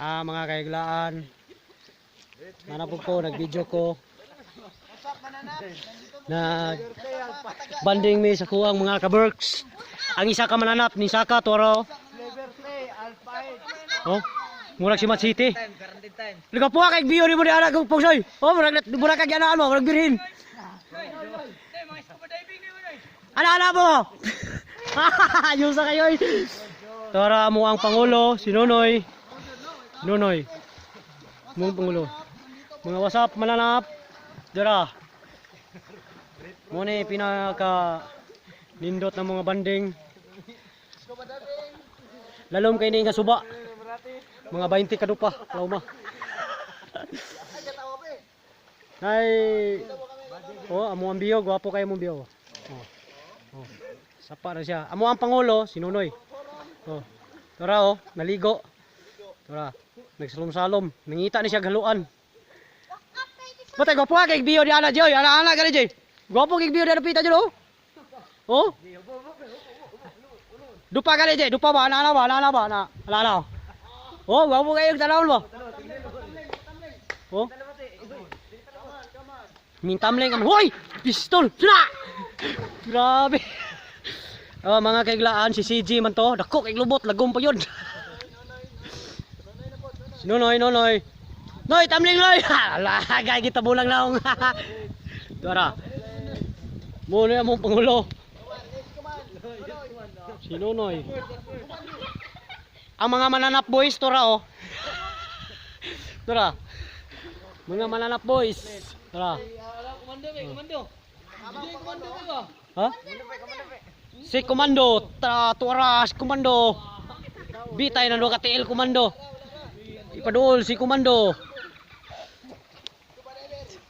Ah, mga kaiglaan. Manapod ko, nag-video ko. Nag banding mi sa kuang mga kaberks. Ang isa ka mananap ni Saka Toro. Oh, murag si Mat City. Liga po kay biyo ni mo ni anak kong pugsoy. Oh, murag murag kag anaan mo, murag birhin. Ana ana mo. Ayos sa kayo. Tora mo ang pangulo, si Nonoy. Nonoy. Mong pangulo. Mga wasap mananap. Dara. Mo ni pinaka nindot ng mga banding. Lalom kay ni nga suba. Mga 20 kadupa, lauma. Ay, oh, amo ang biyo, gwapo kayo mong biyo. Oh. Oh. Sapa na siya. Amo ang pangulo, si Nunoy. Oh. Tora oh, naligo. Tora, nagsalom-salom. Nangita ni siya galuan. Patay gwapo ka kay biyo di ana joy, ana ana gani joy. Gwapo kay biyo di ana pita joy oh. Oh. Dupa gani joy, dupa ba ana ana ba ana ana ba ana ana ana. Oh, gwapo kayo tanawon mo. Oh. Mintamleng kami. Hoy! Pistol! Suna! Grabe. Oh, mga kaiglaan, si CG man to. Dako kay lubot, lagom pa yun. Si Nonoy, Nonoy. Noy, tamling Noy! Ala, gay kita bulang naong. Tuara. Muna among pangulo. Si Nonoy. Ang mga mananap boys, tora oh. Tora. Mga mananap boys. Tora. Komando eh, komando. Hindi komando ko ba? Ha? Si Komando, tra tuara si Komando. Bitay na ka TL Komando. Ipaduol si Komando.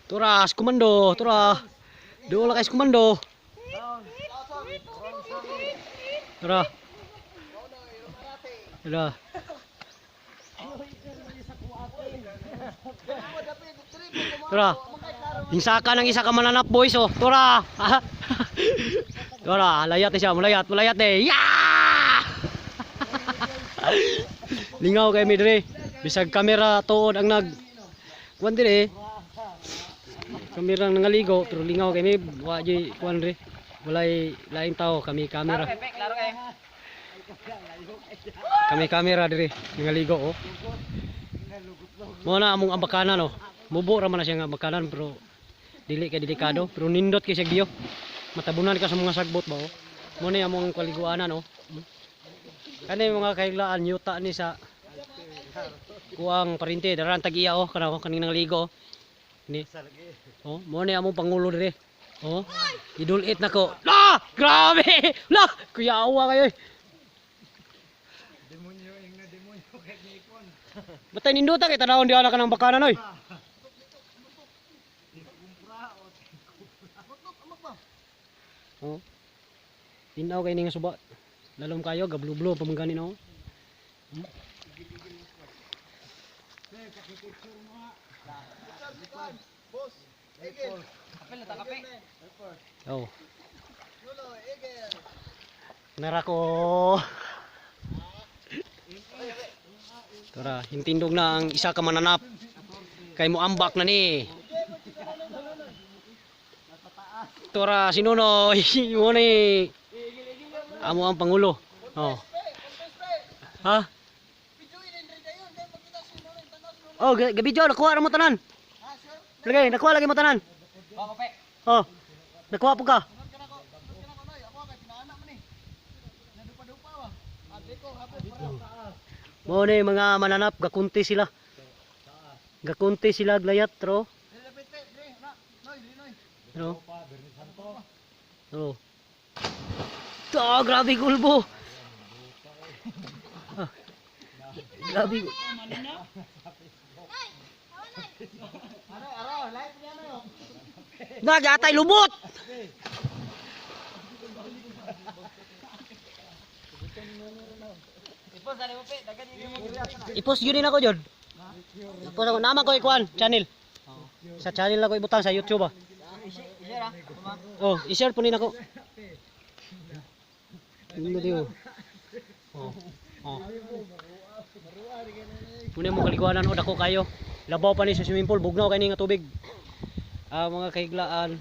Tura si Komando, tura. Duol kay si Komando. Tura. Tura. Tura. Hinsaka ng isa ka mananap boys oh. Tura. Tura, layat na siya, mulayat, mulayat eh. Yeah! Lingaw kay mi dire. Bisag kamera tuod ang nag kuan dire. Kamera ang nangaligo pero lingaw kay mi wa jud kuan dire. Walay laing tao kami kamera. Klaro kayo. Kami kamera dire nangaligo oh. Mo na among ambakanan oh. Mubo ra man na siya nga ambakanan pero dili kay delikado pero nindot kay siya biyo. Matabunan ka sa mga sagbot ba oh. Mo na among kaliguanan oh. Kani mga kaiglaan yuta ni sa kuang parinte daran tag iya oh kana oh kaning nangaligo oh. Ni. Oh, mo ni among pangulo dire. Oh. Idulit na ko. La! Grabe! La! Kuya awa kayo. Eh. Batay ninduta kay tanawon di ana ka ng bakanan oy. Oh. Tinaw kay ni nga suba. Lalom kayo gablo-blo pa man gani no. Kape na kape. Oh. Narako. Tara, hintindog na ang isa ka mananap. Kay mo ambak na ni. Tora, si Nonoy, mo ni. Amo ang pangulo. Oh. Ha? Oh, gabi jo, nakuha ra mo tanan. Lagay, nakuha lagi mo tanan. Oh, kape. Oh. Nakuha po ka. Mo ni mga mananap gakunti sila. Gakunti sila glayat tro. Tro. Tro. To, grabe gulbo. Ah, grabe. Nagyatay lubot. Ipos ani mo pe, dagan ini mo. I-post yun din ako jud. I-post ako naman ko ikuan channel. Sa channel ako ibutang sa YouTube ah. I-share ah. Oh, i-share po nina ko. Ano diyo? Oh. Oh. Muna mo kaliguanan o dako kayo. Labaw pa ni sa swimming pool, bugnaw kay ni nga tubig. Ah, mga kahiglaan.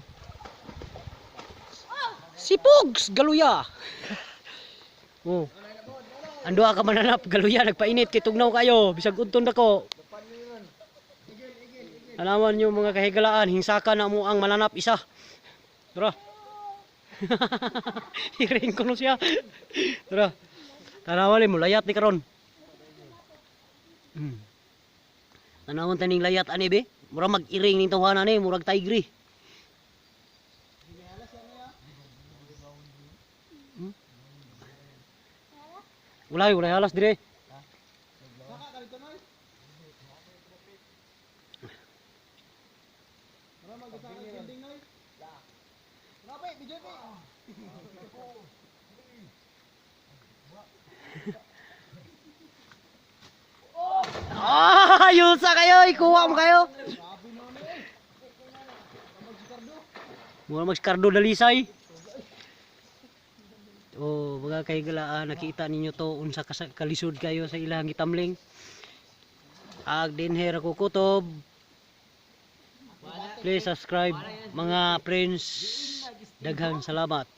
Si Pugs galuya. Oh. Ang duha ka mananap galuya nagpainit kay tugnaw kayo bisag udton dako. Alaman nyo, mga kahigalaan, hingsaka na mo ang mananap isa. Tara. Hiring ko no siya. Tara. Tanawan mo layat ni karon. Tanawon taning layat ani be. Mura mag-iring ning tawanan ni, murag tigre. Ulay, ulay halas dire. Ah, yusa kayo, ikuha mo kayo. Mura magskardo dalisay. Oh, mga kahigalaan, nakita ninyo to unsa kalisod kayo sa ilang gitamling. Ag dinher ako kutob. Please subscribe, mga friends. Daghang salamat.